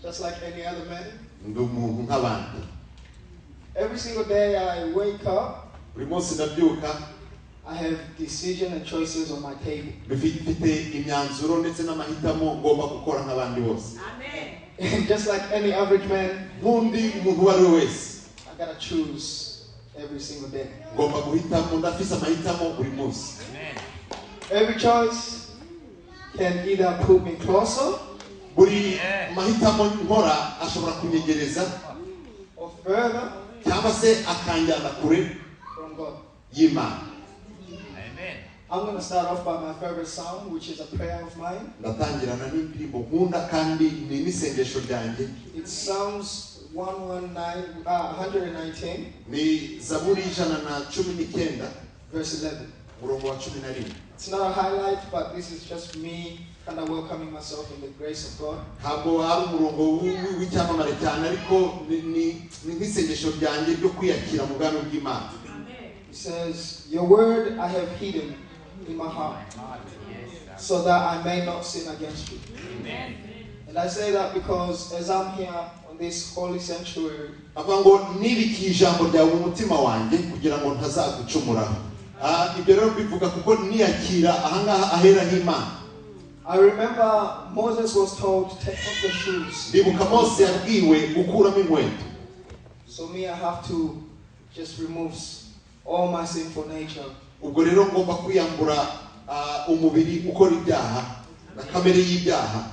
Just like any other man. Ndi umuntu nk'abandi. Every single day I wake up, Buri munsi ndabyuka, I have decision and choices on my table. Mfite imyanzuro ndetse n'amahitamo ngomba gukora nk'abandi bose. And just like any average man, Nk'undi muntu uwo ari we wese, I gotta choose every single day. Ngomba guhitamo, ndafise amahitamo buri munsi. Every choice can either put me closer Buri mahitamo nkora ashobora kunyegereza or further cyangwa se akanjyana kure from God. y'Imana. I'm going to start off by my favorite psalm, which is a prayer of mine. Ndatangirana n'indirimbo nkunda kandi ni n'isengesho ryanjye. It's Psalms 119, 119, Ni Zaburi 119, verse 11. Umurongo wa 11. It's not a highlight, but this is just me kind of welcoming myself in the grace of God. Ntabwo ari umurongo w'icyamamare cyane, ariko ni nk'isengesho ryanjye ryo kwiyakira mu bwami bw'Imana. It says, "Your word I have hidden in my heart, so that I may not sin against you." And I say that because as I'm here on this holy sanctuary, Avuga ngo nibikiye ijambo ryawe mu mutima wanjye kugira ngo ntazagucumuraho. Ibyo rero mbivuga kuko niyakira ahangaha ahera h'Imana. I remember Moses was told to take off the shoes. Ndibuka Mose yabwiwe gukuramo inkweto. So me, I have to just remove all my sinful nature. Ubwo rero ngomba kwiyambura umubiri ukora ibyaha na kamere y'ibyaha.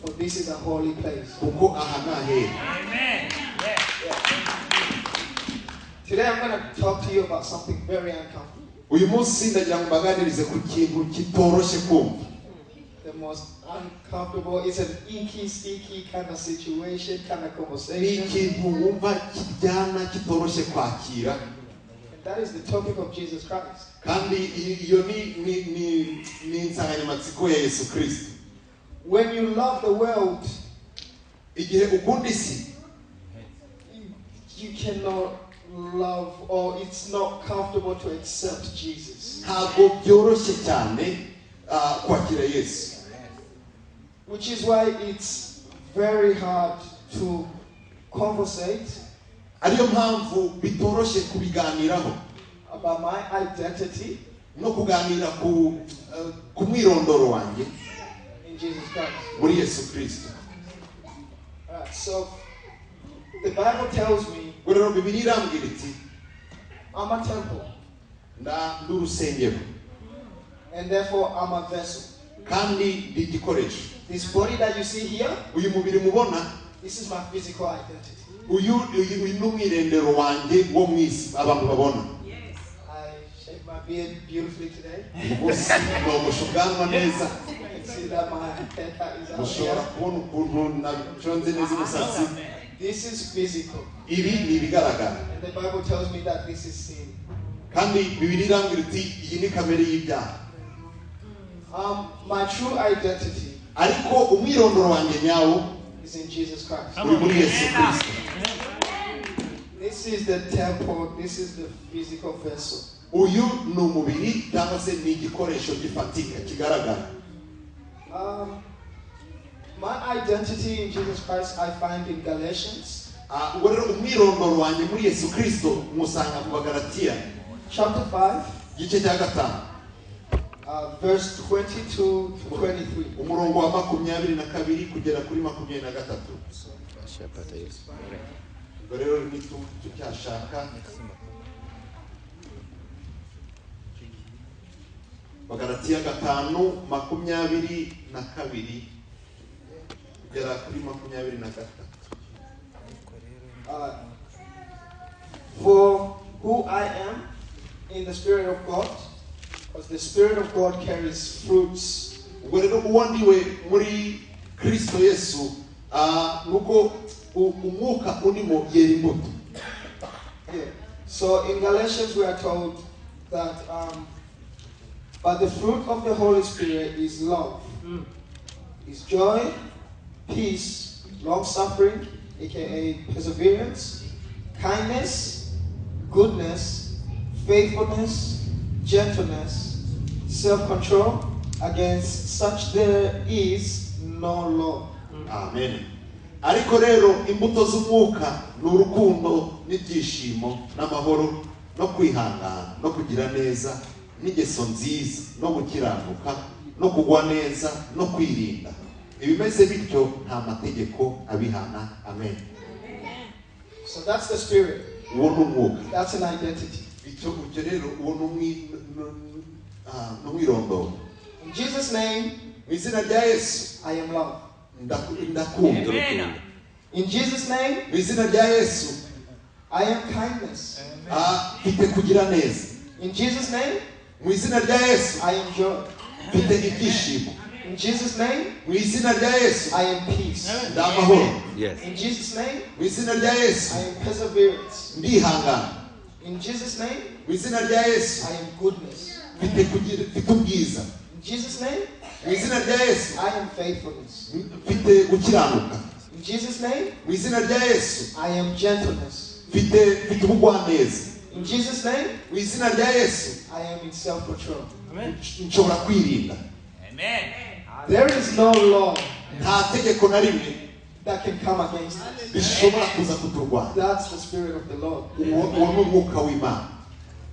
For this is a holy place. Kuko aha ni ahera. Amen. Today I'm going to talk to you about something very uncomfortable. Uyu munsi ndagira ngo mbaganirize ku kintu kitoroshye kumva. The most uncomfortable is an icky, sticky kind of situation, kind of Ni conversation. ikintu wumva kiryana kitoroshye kwakira. And that is the topic of Jesus Christ. Kandi iyo ni insanganyamatsiko ya Yesu Kristo. When you love the world, Igihe ukunda isi, you cannot love, or it's not comfortable to accept Jesus. Ntabwo byoroshye cyane kwakira Yesu. Which is why it's very hard to conversate Ariyo mpamvu bitoroshye kubiganiraho about my identity no kuganira ku mwirondoro wanjye in Jesus Christ. muri Yesu Kristo. So the Bible tells me Ubwo rero Bibiliya irambwira iti, I'm a temple, ndi urusengero, and therefore I'm a vessel. Kandi ndi igikoresho. This body that you see here, Uyu mubiri mubona, this is my physical identity. Uyu ni umwirondoro wanjye wo mu isi abantu babona. I shave my beard beautifully today. Uyu munsi nogosha ubwanwa neza. You can see that my haircut is out Mushobora here. kubona ukuntu naconze neza umusatsi. This is physical. Ibi ni ibigaragara. And the Bible tells me that this is sin. Kandi Bibiliya irambwira iti iyi ni kamere y'ibyaha. My true identity Ariko umwirondoro wanjye nyawo is in Jesus Christ. uri muri Yesu Kristo. This is the temple, this is the physical vessel. Uyu ni umubiri cyangwa se ni igikoresho gifatika kigaragara. My identity in Jesus Christ I find in Galatians. Ubwo rero umwirondoro wanjye muri Yesu Kristo musanga mu Bagalatiya. Chapter 5, Igice cya 5. Verse 22 to 23. Umurongo wa 22 kugera kuri 23. Ubwo rero ni tucyashaka. Bagalatiya 5, 22 kugera kuri 23. For who I am in the Spirit of God, because the Spirit of God carries fruits. Ubwo rero uwo ndiwe muri Kristo Yesu, nuko umwuka unimo yera imbuto. Yeah. So in Galatians we are told that but the fruit of the Holy Spirit is love, is joy, peace, long-suffering, aka perseverance, kindness, goodness, faithfulness, gentleness, self-control. Against such there is no law. Amen. Ariko rero imbuto z'umwuka ni urukundo n'ibyishimo n'amahoro no kwihangana no kugira neza n'ingeso nziza no gukiranuka no kugwa neza no kwirinda. Ibimeze bityo nta mategeko abihana. Amen. So that's the spirit. Uwo ni umwuka. That's an identity. Icyo icyo rero uwo ni ni umwirondoro. In Jesus' name, Mu izina rya Yesu, I am love. Ndakunda. In Jesus' name, Mu izina rya Yesu, I am kindness. Mfite kugira neza. In Jesus' name, Mu izina rya Yesu, I am joy. mfite ibyishimo. In Jesus' name, Mu izina rya Yesu, I am peace. ndi amahoro. In Jesus' name, Mu izina rya Yesu, I am perseverance. ndihangana. In Jesus' name, Mu izina rya Yesu, I am goodness. mfite kugira mfite ubwiza. In Jesus' name, Mu izina rya Yesu, I am faithfulness. mfite gukiranuka. In Jesus' name, Mu izina rya Yesu, I am gentleness. mfite ubugwaneza. In Jesus' name, Mu izina rya Yesu, I am in self-control. nshobora kwirinda. There is no law Nta tegeko na rimwe that can come against us. rishobora kuza kuturwanya. That's the Spirit of the Lord. Uwo ni umwuka w'Imana.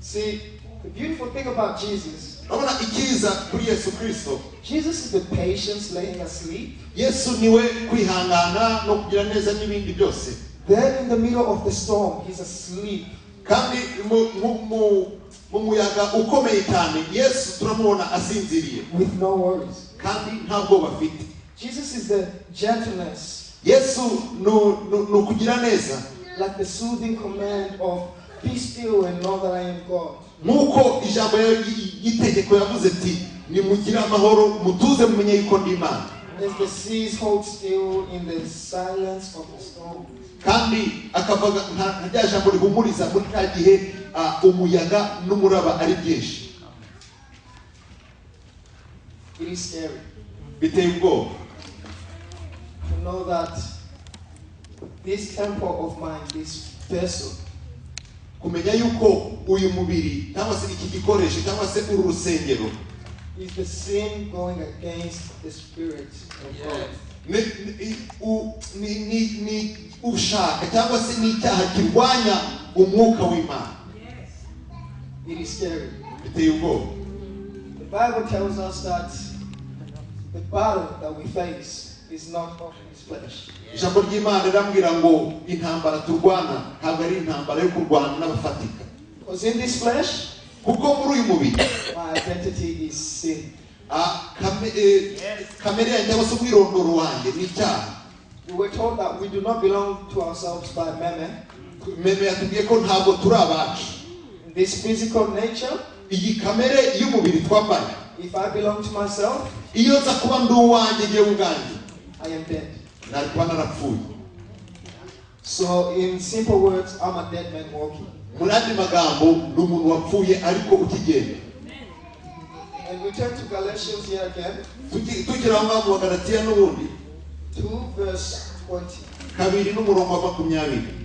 See, the beautiful thing about Jesus, Urabona icyiza kuri Yesu Kristo, Jesus is the patience laying asleep. Yesu niwe kwihangana no kugira neza n'ibindi byose. There in the middle of the storm, he's asleep. Kandi mu muyaga ukomeye cyane, Yesu turamubona asinziriye. With no worries. Kandi nta bwoba afite. Jesus is the gentleness. Yesu ni ukugira neza. Like the soothing command of be still and know that I am God. Nk'uko ijambo y'itegeko yavuze ati nimugire amahoro mutuze mumenye yuko ndi Imana. As the seas hold still in the silence of the storm. Kandi akavuga nka rya jambo rihumuriza muri cya gihe umuyaga n'umuraba ari byinshi. It is scary. Biteye ubwoba. To know that this temple of mine, this vessel, kumenya yuko uyu mubiri cyangwa se iki gikoresho cyangwa se uru rusengero is the sin going against the Spirit of God. Ni ushaka cyangwa se ni icyaha kirwanya umwuka w'Imana. It is scary. Biteye ubwoba. The Bible tells us that the battle that we face is not of his flesh. Ijambo ry'Imana rirambwira ngo intambara turwana ntabwo ari intambara yo kurwana n'abafatika. Because in this flesh, kuko muri uyu mubiri, my identity is sin. Kamere yanjye cyangwa se umwirondoro wanjye ni icyaha. We were told that we do not belong to ourselves by meme. Meme yatubwiye ko ntabwo turi abacu. In this physical nature, iyi kamere y'umubiri twambaye, if I belong to myself, iyo nza kuba ndi uwanjye ngewe ubwanjye, I am dead. Nari kuba narapfuye. So in simple words, I'm a dead man walking. Mu yandi magambo ni umuntu wapfuye ariko ukigenda. And we turn to Galatians here again. Tugera aho ngaho mu Bagalatiya n'ubundi. 2 verse 20. Kabiri n'umurongo wa 20.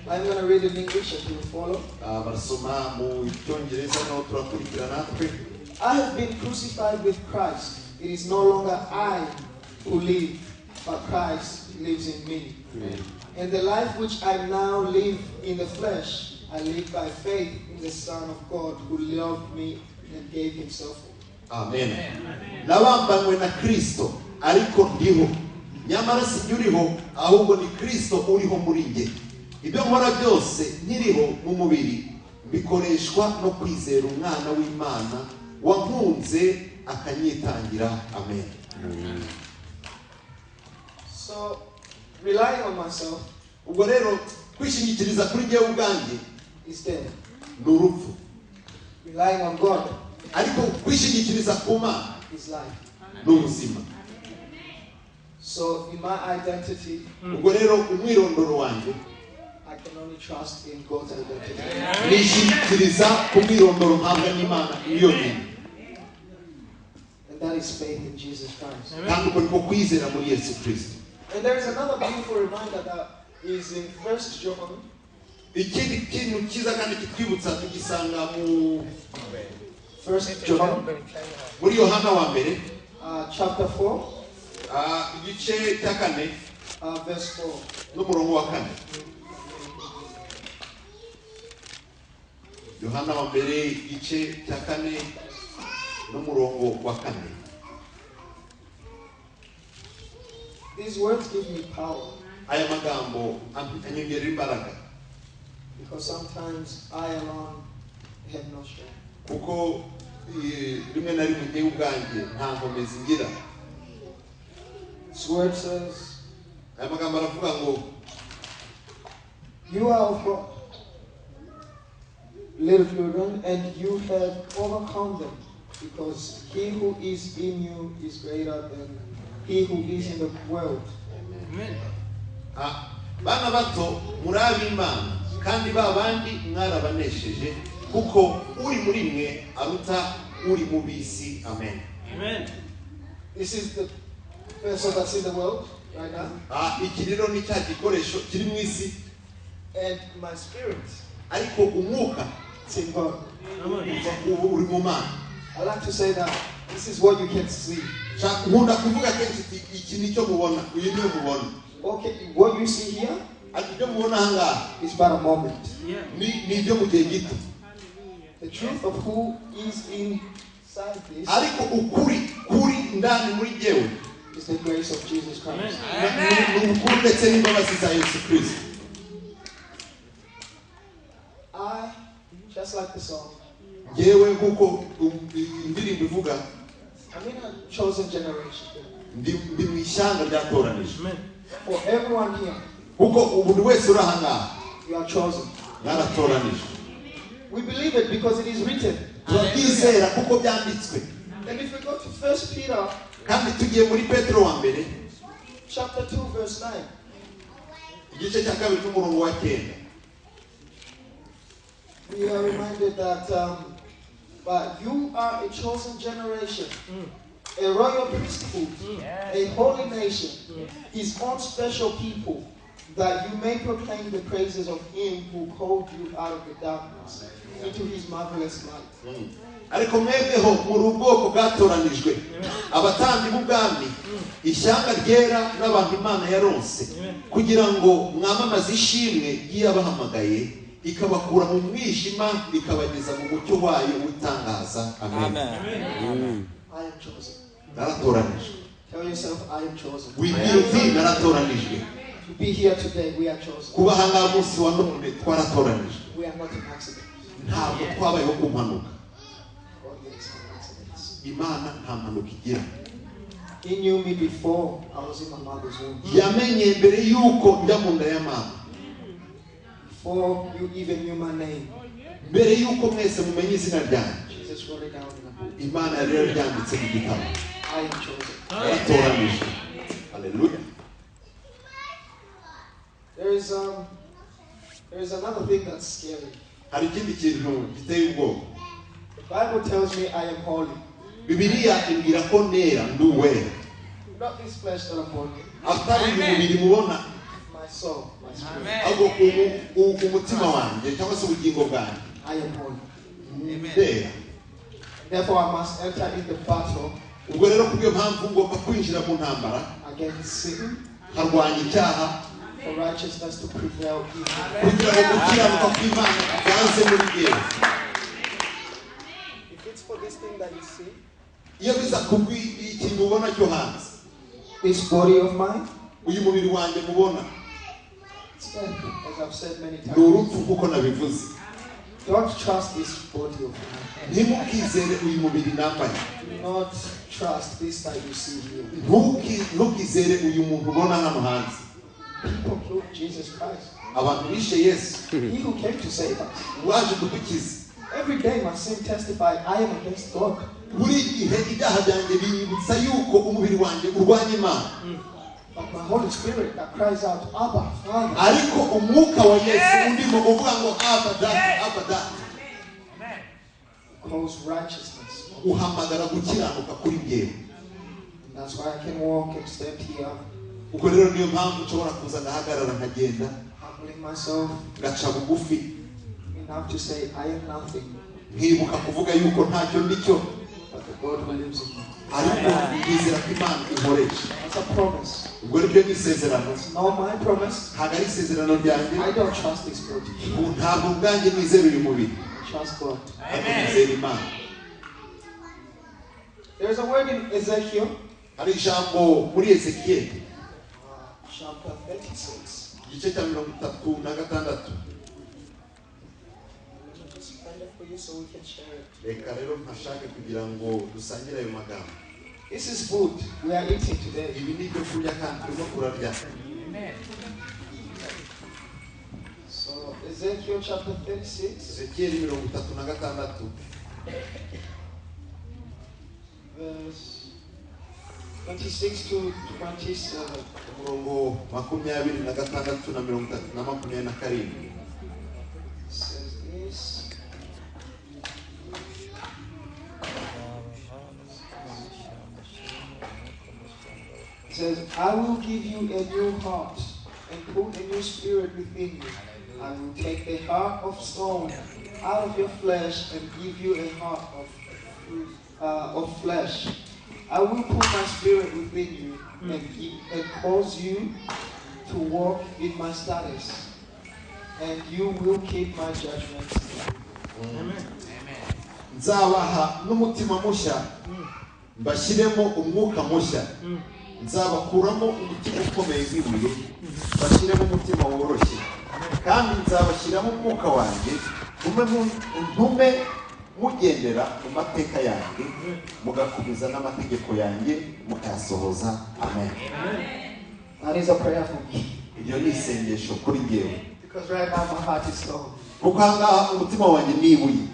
I'm going to read in English and you will follow. Barasoma mu Cyongereza naho turakurikira natwe. I have been crucified with Christ. It is no longer I who live, but Christ lives in me. Amen. And the life which I now live in the flesh, I live by faith in the Son of God who loved me and gave himself for me. Amen. Nabambanywe na Kristo ariko ndiho. Nyamara si njye uriho, ahubwo ni Kristo uriho muri njye. Ibyo nkora byose nkiriho mu mubiri bikoreshwa no kwizera umwana w'Imana wankunze akanyitangira. Amen. So, relying on myself ubwo rero kwishingikiriza kuri njyewe ubwanjye is dead. ni urupfu. Relying on God ariko kwishingikiriza ku Mana is life. ni ubuzima. So in my identity, ubwo rero umwirondoro wanjye, I can only trust in God's identity. nishingikiriza ku mwirondoro mpabwa n'Imana yonyine. And that is faith in Jesus Christ. Kandi uko niko kwizera muri Yesu Kristo. And there is another beautiful reminder that is in 1 John. Ikindi kintu cyiza kandi kitwibutsa tugisanga mu 1 John, muri Yohana wa mbere, chapter 4, Igice cya 4 verse 4. N'umurongo wa 4. Yohana wa mbere igice cya 4 n'umurongo wa 4. These words give me power. Aya magambo anyongerera imbaraga. Because sometimes I alone have no strength. Kuko rimwe na rimwe njyewe ubwanjye nta nkomezi ngira. This word says, aya magambo aravuga ngo, you are of God, little children, and you have overcome them, because he who is in you is greater than he who is in the world. Amen. Bana bato muri ab'Imana, kandi ba bandi mwarabanesheje, kuko uri muri mwe aruta uri mu bisi. Amen. Amen. This is the vessel that's in the world right now. Iki rero ni cya gikoresho kiri mu isi. And my spirit, ariko umwuka it's in God. Ubu uri mu Mana. I like to say that this is what you can see. Nkunda kuvuga kenshi iki nicyo mubona, uyu niwe mubona. Okay, what you see here ibyo mubona aha ngaha is but a moment. Ni ibyo mu gihe gito. The truth of who is inside this ariko ukuri kuri ndani muri jyewe is the grace of Jesus Christ. Ni ukuri ndetse n'imbabazi za Yesu Kristo. I, just like the song, Jyewe nkuko indirimbo ivuga, I'm in a chosen generation. Ndi mu ishyanga ryatoranijwe. For everyone here, kuko buri wese uri aha ngaha, you are chosen. Mwaratoranijwe. We believe it because it is written. Turabyizera kuko byanditswe. And if we go to 1 Peter, kandi tugiye muri Petero wa mbere, chapter 2 verse 9, igice cya 2 n'umurongo wa 9, we are reminded that but you are a chosen generation, a royal priesthood, a holy nation, his own special people, that you may proclaim the praises of him who called you out of the darkness into his marvelous light. Ariko mwebweho muri ubwoko bwatoranijwe, abatambyi b'ubwami, ishyanga ryera n'abantu Imana yaronse, kugira ngo mwamamaze ishimwe ry'iyabahamagaye, ikabakura mu mwijima ikabageza mu mucyo wayo w'itangaza. Amen. Amen. I am chosen. Naratoranijwe. Tell yourself, I am chosen. Wibwire uti naratoranijwe. To be here today, we are chosen. Kuba aha ngaha munsi wa none twaratoranijwe. We are not an accident. Ntabwo twabayeho ku mpanuka. God makes no accidents. Imana nta mpanuka igira. He knew me before I was in my mother's womb. Yamenye mbere yuko njya mu nda ya mama. Before you even knew my name. Mbere yuko mwese mumenye izina ryanjye. Jesus wrote it down in a book. Imana yari yararyanditse mu gitabo. I am chosen. Naratoranijwe. Hallelujah. There is another thing that's scary. Hari ikindi kintu giteye ubwoba. The Bible tells me I am holy. Bibiliya imbwira ko nera ndi uwera. Not this flesh that I'm born in. Atari umubiri mubona. My soul, my spirit. Ahubwo umutima wanjye cyangwa se ubugingo bwanjye. I am holy. Ndera. Therefore I must enter in the battle. Ubwo rero kubyo mpamvu ngomba kwinjira mu ntambara against sin, nkarwanya icyaha, for righteousness to prevail in me. Kugira ngo gukiranuka kw'Imana kuganze muri jyewe. If it's for this thing that you see, iyo biza kubw'ikintu ubona cyo hanze, this body of mine, uyu mubiri wanjye mubona, it's dead, as I've said many times. Ni urupfu kuko nabivuze. Don't trust this body of mine. Ntimukizere uyu mubiri nambaye. Do not trust this that you see here. Ntukizere uyu muntu ubona hano hanze. People killed Jesus Christ. Abantu bishe Yesu. He who came to save us. Waje kudukiza. Every day my sin testified I am against God. Buri gihe ibyaha byanjye binyibutsa yuko umubiri wanjye urwanya Imana. But my Holy Spirit that cries out, Abba, Father. Ariko umwuka wa Yesu undimo uvuga ngo Abba Data, Abba Data. Calls righteousness. Uhamagara gukiranuka kuri njyewe. And that's why I can walk and stand here. Ubwo rero niyo mpamvu nshobora kuza ngahagarara nkagenda, humbling myself, ngaca bugufi, enough to say I am nothing. Nkibuka kuvuga yuko ntacyo ndicyo. But But the God who lives in me. Ariko ndizera ko Imana inkoresha. That's a promise. Ubwo ribyo ni isezerano. It's not my promise. Ntabwo ari isezerano ryanjye. I don't trust this body. Ubu ntabwo ubwanjye nizera uyu mubiri. I trust God. Ariko nizera Imana. There's a word in Ezekiel, Hari ijambo muri Ezekiyeli chapter 36. igice cya 36. Let me just find it for you so we can share it. Reka rero mpashake kugira ngo dusangire ayo magambo. This is food we are eating today. Ibi ni ibyo kurya kandi turimo kurarya. So Ezekiel chapter 36, Ezekiyeli 36 verse 26 to 27. umurongo 26 na 30 na 27. Says this. It says, I will give you a new heart and put a new spirit within you. I will take the heart of stone out of your flesh and give you a heart of flesh. I will put my spirit within you and cause you to walk in my statutes, and you will keep my judgments. Nzabaha n'umutima mushya, mbashyiremo umwuka mushya. Nzabakuramo umutima ukomeye w'ibuye, mbashyiremo umutima woroshye. Kandi nzabashyiramo umwuka wanjye, ntume mugendera mu mateka yanjye, mugakomeza n'amategeko yanjye, mukayasohoza. Amen. That is a prayer for me. Iryo ni isengesho kuri njyewe. Because right now my heart is stone. Kuko aha ngaha umutima wanjye ni ibuye.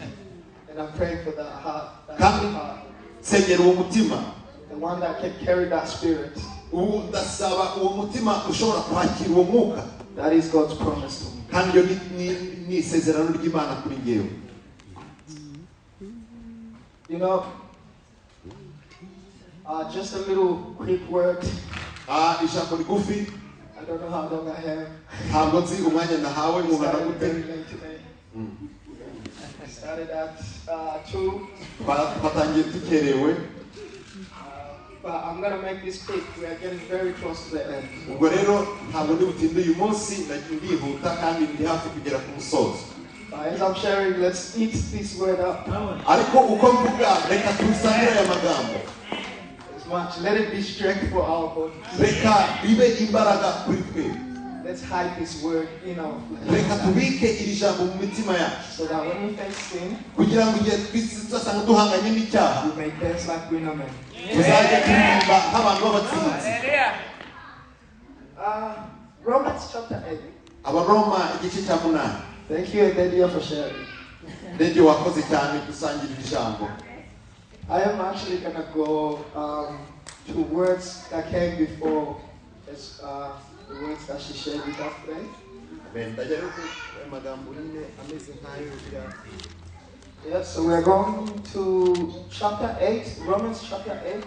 And I'm praying for that heart. That Kandi heart. nsengera uwo mutima. The one that can carry that spirit. Ubu ndasaba uwo mutima ushobora kwakira uwo mwuka. That is God's promise to me. Kandi iyo ni isezerano ry'Imana kuri njyewe. You know, just a little quick word. Ijambo rigufi. I don't know how long I have. Ntabwo nzi umwanya nahawe ngo Started gute. very late today. Started at 2. Twatangiye dukerewe. But I'm gonna make this quick. We are getting very close to the end. Ubwo rero ntabwo ndi butinde uyu munsi, ndihuta kandi ndi hafi kugera ku musozo. As I'm sharing, let's eat this word up. Ariko uko mvuga reka tusangire aya magambo. As much. Let it be strength for our bodies. Reka bibe imbaraga kuri twe. Let's hide this word in our flesh. Reka tubike iri jambo mu mitima yacu. So that when we face sin, kugira ngo igihe tuzasanga duhanganye n'icyaha, we may dance like winner men. Tuzajya turirimba nk'abantu b'abatsinzi. Romans chapter 8. Abaroma igice cya 8. Thank you, Edelia, for sharing. Edelia wakoze cyane gusangira ijambo. I am actually gonna go to words that came before as, the words that she shared with us today. Yeah, so we are going to chapter 8, Romans chapter 8.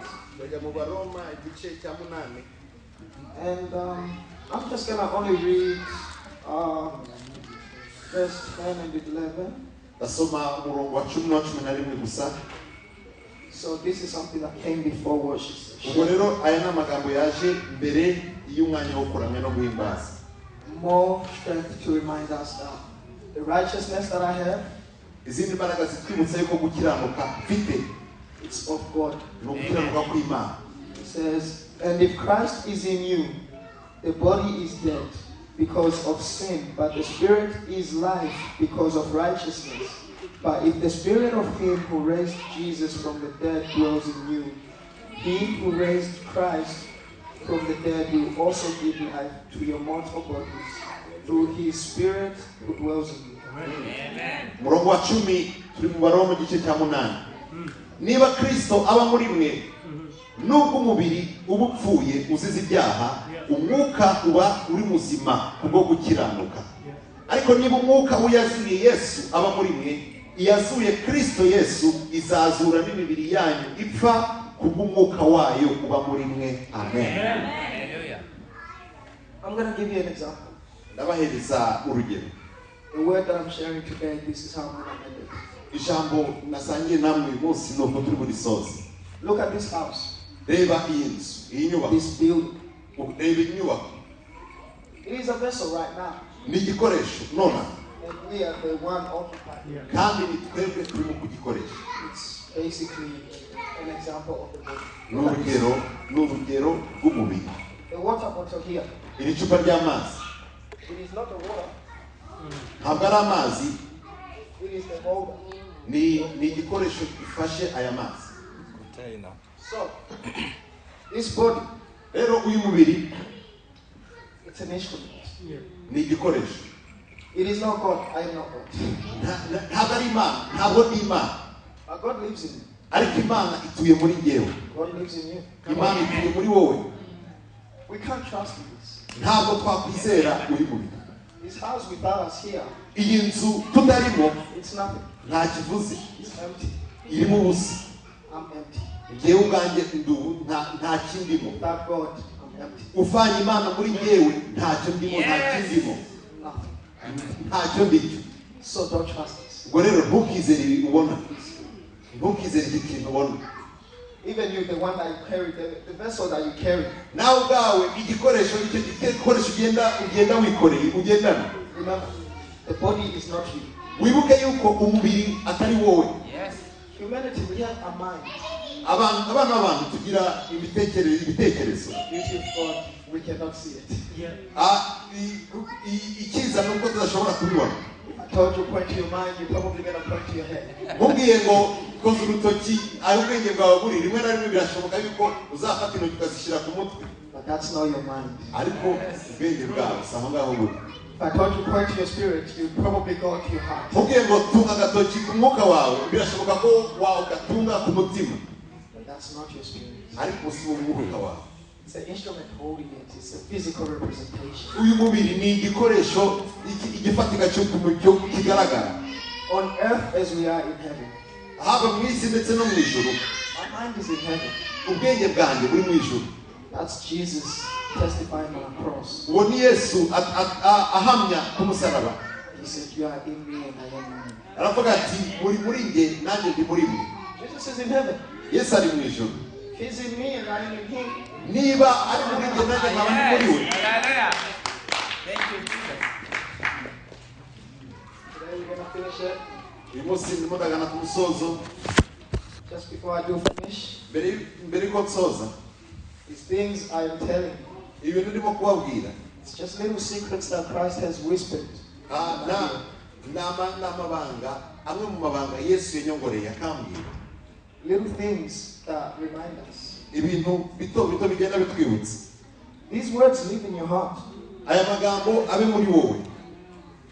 And I'm just gonna only read verse 10 and 11. So this is something that came before what she said. More strength to remind us that the righteousness that I have, it's of God. It says, and if Christ is in you, the body is dead because of sin, but the spirit is life because of righteousness. But if the spirit of him who raised Jesus from the dead dwells in you, he who raised Christ from the dead will also give life to your mortal bodies through his spirit who dwells in you. Amen. Umurongo wa 10 turi mu Baroma igice cya 8. Niba Kristo aba muri mwe, nubwo umubiri uba upfuye uzize ibyaha, umwuka uba uri muzima kubwo gukiranuka. Ariko niba umwuka uyazuye Yesu aba muri mwe, iyazuye Kristo Yesu izazura n'imibiri yanyu ipfa kubw'umwuka wayo uba muri mwe. Amen. I'm going to give you an example. Ndabahereza urugero. The word that I'm sharing today, this is how I'm going to end it. Ijambo nasangiye namwe uyu munsi ni uko turi burisoze. Look at this house. Reba iyi nzu, iyi nyubako. This building. Reba iyi nyubako. It is a vessel right now. Ni igikoresho nonaha. And we are the one occupied. Kandi ni twebwe turimo kugikoresha. It's basically an example of the body. Ni urugero, ni urugero rw'umubiri. The water bottle here. Iri cupa ry'amazi. It is not the water. Ntabwo ari amazi. It is the holder. Ni igikoresho gifashe aya mazi. Container. So, this body, Rero uyu mubiri it's an instrument. ni igikoresho. It is not God. I am not God. Ntabwo ari Imana, ntabwo ndi Imana. But God lives in you. Ariko Imana ituye muri njyewe. God lives in you. Imana ituye muri wowe. We can't trust in this. Ntabwo twakwizera uyu mubiri. This house without us here, Iyi nzu tutarimo it's nothing. nta kivuze. It's empty. Irimo ubusa. I'm empty. Njyewe ubwanjye nta kindimo. Without God, I'm empty. Uvanye Imana muri njyewe ntacyo ndimo, nta kindimo. Nothing. Ntacyo ndicyo. So don't trust this. Ubwo rero ntukizere ibi ubona. Ntukizere iki kintu ubona. Even you, the one that you carry, the vessel that you carry. Nawe ubwawe igikoresho, icyo gikoresho ugenda wikoreye, ugendana. Remember, the body is not you. Wibuke yuko umubiri atari wowe. Yes. Humanity, we have a mind. Abana b'abantu tugira ibitekerezo. Beauty of God, we cannot see it. Icyiza ni uko tudashobora kubibona. If I told you point to your mind, you're probably going to point to your head. Mubwiye ngo koza urutoki aho ubwenge bwawe buri, rimwe na rimwe birashoboka yuko uzafata intoki ukazishyira ku mutwe. But that's not your mind. Ariko ubwenge bwawe si aho ngaho buri. If I told you point to your spirit, you'd probably go to your heart. Mubwiye ngo tunga agatoki ku mwuka wawe, birashoboka ko wagatunga ku mutima. But that's not your spirit. Ariko si umwuka wawe. It's an instrument holding it. It's a physical representation. Uyu mubiri ni igikoresho igifatika cyo kigaragara. On earth as we are in heaven. Haba mu isi ndetse no mu ijuru. My mind is in heaven. Ubwenge bwanjye buri mu ijuru. That's Jesus testifying on a cross. Uwo ni Yesu ahamya ku musaraba. He said, you are in me and I am in you. Aravuga ati muri muri nge nanjye ndi muri mwe. Jesus is in heaven. Yesu ari mu ijuru. He's in me and I am in him. Niba ari muri nge nanjye nkaba ndi muri we. Hallelujah. Thank you, Jesus. Today we're going to finish it. Uyu munsi ndimo ndagana ku musozo. Just before I do finish, mbere yuko nsoza, these things I am telling you, ibintu ndimo kubabwira, it's just little secrets that Christ has whispered. Ni amabanga, amwe mu mabanga Yesu yanyongoreye akambwira. Little things that remind us. Ibintu bito bito bigenda bitwibutsa. These words live in your heart. Aya magambo abe muri wowe.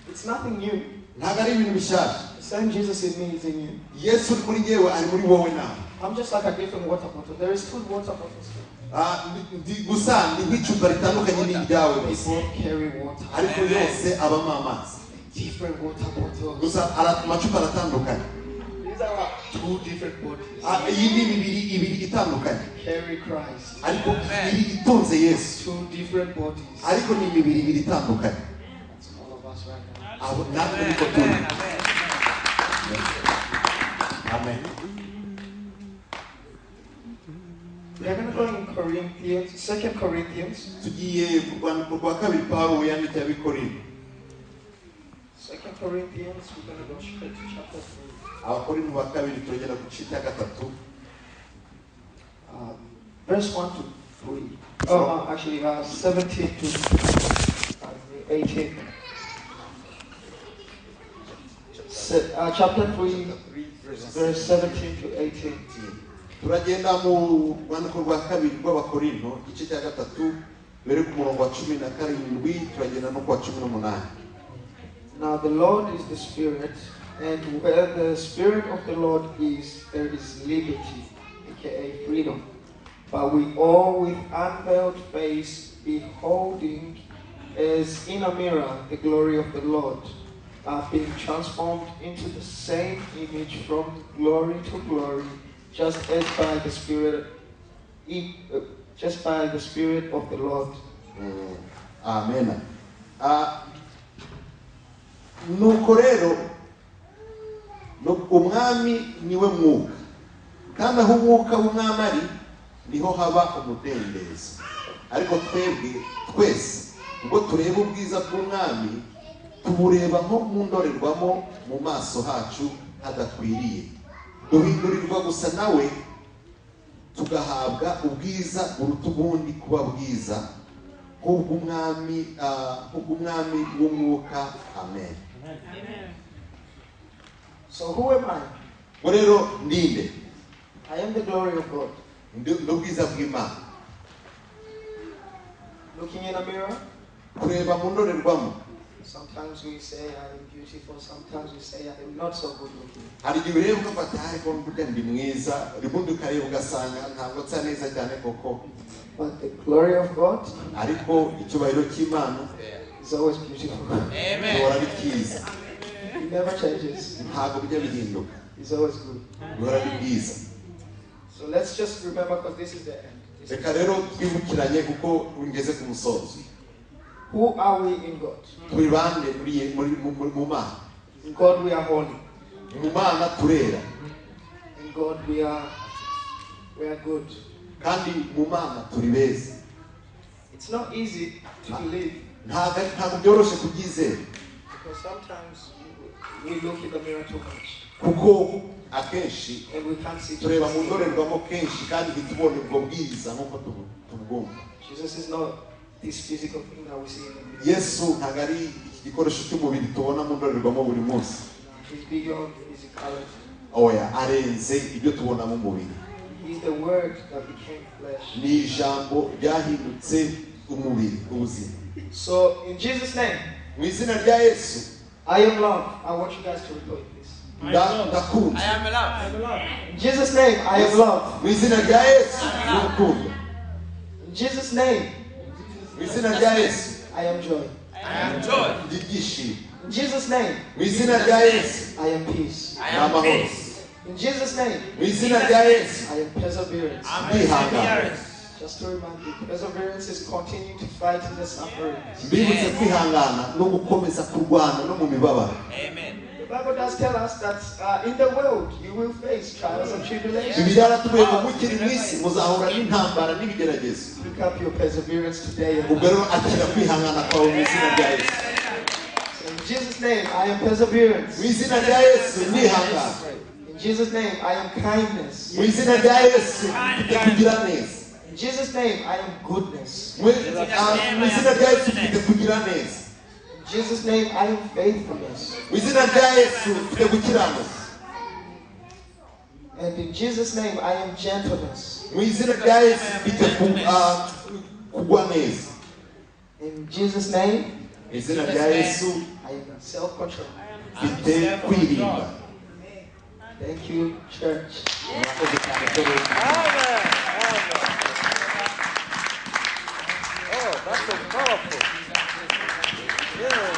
It's nothing new. Ntabwo ari ibintu bishyashya. The same Jesus in me is in you. Yesu uri muri njyewe ari muri wowe nawe. I'm just like a different water bottle. There is two water bottles here. Gusa ni nk'icupa ritandukanye n'iryawe They gusa. both carry water. Ariko yose abamo amazi. Different water bottles. Gusa amacupa aratandukanye. These are like two different bodies. Iyi ni imibiri ibiri itandukanye. Carry Christ. Ariko ibiri itunze Yesu. Two different bodies. Ariko ni imibiri ibiri itandukanye. That's all of us right now. Abo natwe niko turi. Amen. We are going to go in Corinthians, 2 Corinthians. Tugiye ku rwandiko rwa kabiri Pawulo yandikiye Abakorinto. 2 Corinthians, we're going to go straight to chapter 3. Abakorinto ba kabiri turagenda ku gice cya gatatu. Verse 1 to 3. Oh, actually, 17 to 18. Chapter 3, verse 17 to 18. Turagenda mu rwandiko rwa kabiri rw'Abakorinto igice cya gatatu mbere ku murongo wa 17 turagenda no ku wa 18. Now the Lord is the Spirit, and where the Spirit of the Lord is, there is liberty, aka freedom. But we all with unveiled face, beholding as in a mirror the glory of the Lord, are being transformed into the same image from glory to glory, just as by the Spirit, just by the Spirit of the Lord. Amen. Nuko rero Umwami niwe mwuka, kandi aho umwuka w'umwami ari niho haba umudendezo. Ariko twebwe twese ubwo tureba ubwiza bw'umwami tubureba nko mu ndorerwamo mu maso hacu hadakwiriye, duhindurirwa gusa nawe tugahabwa ubwiza buruta ubundi kuba bwiza nk'ubw'umwami w'umwuka. Amen. So who am I? Ngo rero ndinde? I am the glory of God. Ndi ubwiza bw'Imana. Looking in a mirror, kureba mu ndorerwamo, sometimes we say I am beautiful, sometimes we say I am not so good looking. Hari igihe ureba ugafata ariko burya ndi mwiza, ubundi ukareba ugasanga ntabwo nsa neza cyane koko. But the glory of God ariko icyubahiro cy'Imana is always beautiful. Amen. Gihora ari cyiza. It never changes. Ntabwo bijya bihinduka. It's always good. Bihora ari byiza. So let's just remember, because this is the end. Reka rero twibukiranye kuko ngeze ku musozo. Who are we in God? Turi bande muri mu Mana? In God we are holy. Mu Mana turera. In God we are good. Kandi mu Mana turi beza. It's not easy to believe. Ntabwo byoroshye kubyizera. Because sometimes we look in the mirror too much. Kuko akenshi and we can't see tureba mu ndorerwamo kenshi kandi ntitubone ubwo bwiza nk'uko tubwumva. Jesus is not this physical thing that we see in the mirror. Yesu ntabwo ari iki gikoresho cy'umubiri tubona mu ndorerwamo buri munsi. He's beyond physicality. Oya, arenze ibyo tubona mu mubiri. He's the word that became flesh. Ni ijambo ryahindutse umubiri, ubuzima. So in Jesus' name, mu izina rya Yesu, I am love. I want you guys to repeat this. Ndakunze. I am love. In Jesus' name, I am love. Mu izina rya Yesu, n'urukundo. In Jesus' name, mu izina rya Yesu, I am joy. I am joy. Ndi ibyishimo. In Jesus' name, mu izina rya Yesu, I am peace. I am peace. In Jesus' name, mu izina rya Yesu, I am perseverance. Ndihangana. Just to remind you, perseverance is continue to fight in the suffering. Mbibutse kwihangana no gukomeza kurwana no mu mibabaro. Amen. The Bible does tell us that in the world you will face trials and tribulations. Bibiliya yaratubwiye ngo mukiri mu isi muzahura n'intambara n'ibigeragezo. Pick up your perseverance today. Ubwo rero akira kwihangana kwawe mu izina rya Yesu. So in Jesus' name, I am perseverance. Mu izina rya Yesu ndihangana. In Jesus' name, I am kindness. Mu izina rya Yesu mfite kugira neza. In Jesus' name, I am goodness. Mu izina rya Yesu mfite kugira neza. In Jesus' name, I am faithfulness. Mu izina rya Yesu mfite gukiranuka. And in Jesus' name, I am gentleness. Mu izina rya Yesu mfite kugwa neza. In Jesus' name, mu izina rya Yesu, I am self-control. Mfite kwirinda. Thank you, church. Amen. Oh, that's so powerful. Yeah.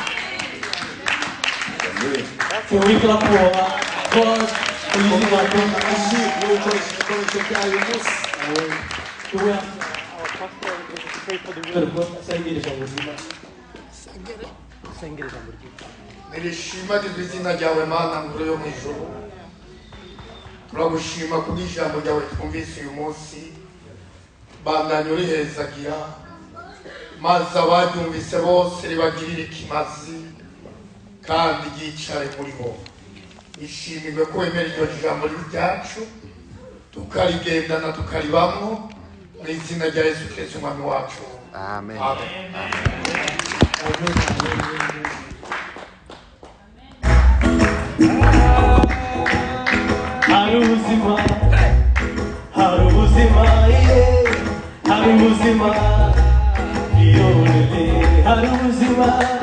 Can we clap for God for using our our pastor to pray for the word of God. Nirishimagizwe izina ryawe Mana nkuru yo mu ijuru. Turagushima kubw'ijambo ryawe twumvise uyu munsi. Bandanya urihezagira maze abaryumvise bose ribagirire ikimazi kandi ryicare muri bo. Ishimirwe ko wemera iryo jambo ryacu tukarigendana tukaribamwo mu izina rya Yesu Kristo umwami wacu. Amen. Amen. Hari ubuzima, hari ubuzima, yeah. Hari ubuzima, iyo hari ubuzima.